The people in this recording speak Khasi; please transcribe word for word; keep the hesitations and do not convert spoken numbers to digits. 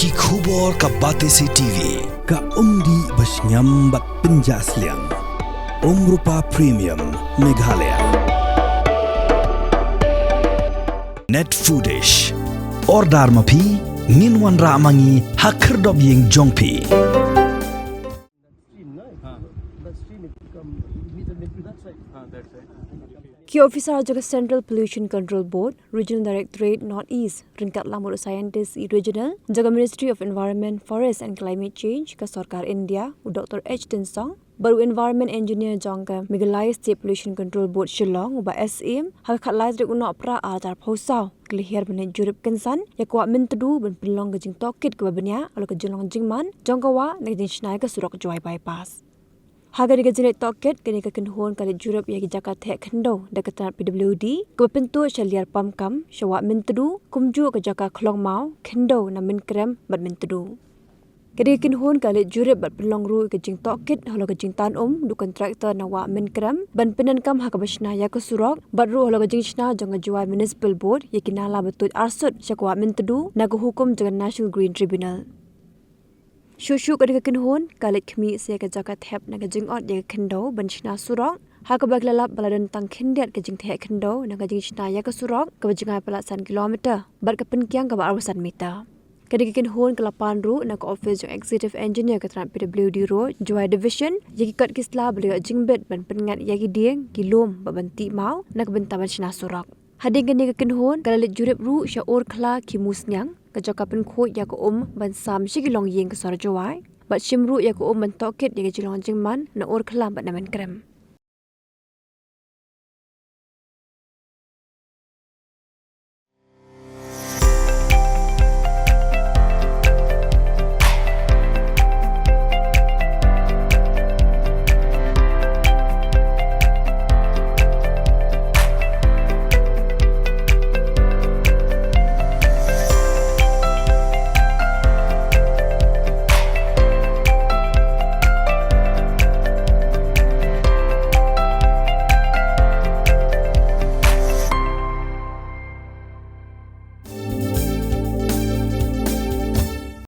Ki khubor ka Batesi T V, ka umdih ba shngiam bad pynjah sliang. Umrupa Premium, Meghalaya. Net Foodish. Order ma phi, ngin wanrah ma ngi ha khyrdop ïing jong phi. Ki officer jong ka Central Pollution Control Board, Regional Directorate North East, ryngkat lang bad u scientist i regional jong ka Ministry of Environment, Forest and Climate Change ka Sorkar India, u Doctor H Tynsong, bad u Environment Engineer jong ka Meghalaya State Pollution Control Board Shillong, u Bah S Syiem, ha ka khatlai tarik u Nohprah arhajar arphew saw, ki la hiar ban leit jurip kynsan ïa ka wah Myntdu ban pynlong ka jingtohkit kaba bniah halor ka jinglong jingman jong ka wah na ka jingshna ïa ka surok Jowai Bypass. Ha kane ka jingleit tohkit, kane ka kynhun ka leit jurip ïa ki jaka theh khyndew da ka tnat P W D, kaba pyntud sha Liar Pamkam, sha wah Myntdu, kumjuh ka jaka khlong maw khyndew na Mynkrem bad Myntdu. Kane ka kynhun ka leit jurip bad pynlong ruh ïa ka jingtohkit halor ka jingtan um da u kontraktor na wah Mynkrem ban pyndonkam ha kaba shna ïa ka surok, bad ruh halor ka jingshna jong ka Jowai Municipal Board ïa ki nala ba tuid arsut sha ka wah Myntdu na ka hukum jong ka National Green Tribunal. Shuh shuh kane ka kynhun ka leit khmih sa ïa ka jaka thep na ka jingot ïa ka khyndew ban shna surok, ha kaba ki la lap ba la don tang khyndiat ka jingtheh khyndew na ka jingshna ïa ka surok kaba jngai palat san kilometer bad ka pynkiang kaba arphew san meter. Kane ka kynhun ka la pan ruh na ka ophis jong Executive Engineer ka tnat P W D Road, Jowai Division, ïa ki kot ki sla ba la ïoh jingbit ban pynngat ïa ki dieng, ki lum, bad ban tih maw na ka bynta ban shna surok. Hadien kane ka kynhun ka la leit jurip ruh sha Urkhla Khimusniang, ka jaka pynkhuid ïa ka um ban sam sha ki longïing ka sor Jowai, bad shim ruh ïa ka um ban tohkit ïa ka jinglong jingman na Urkhla bad na Mynkrem.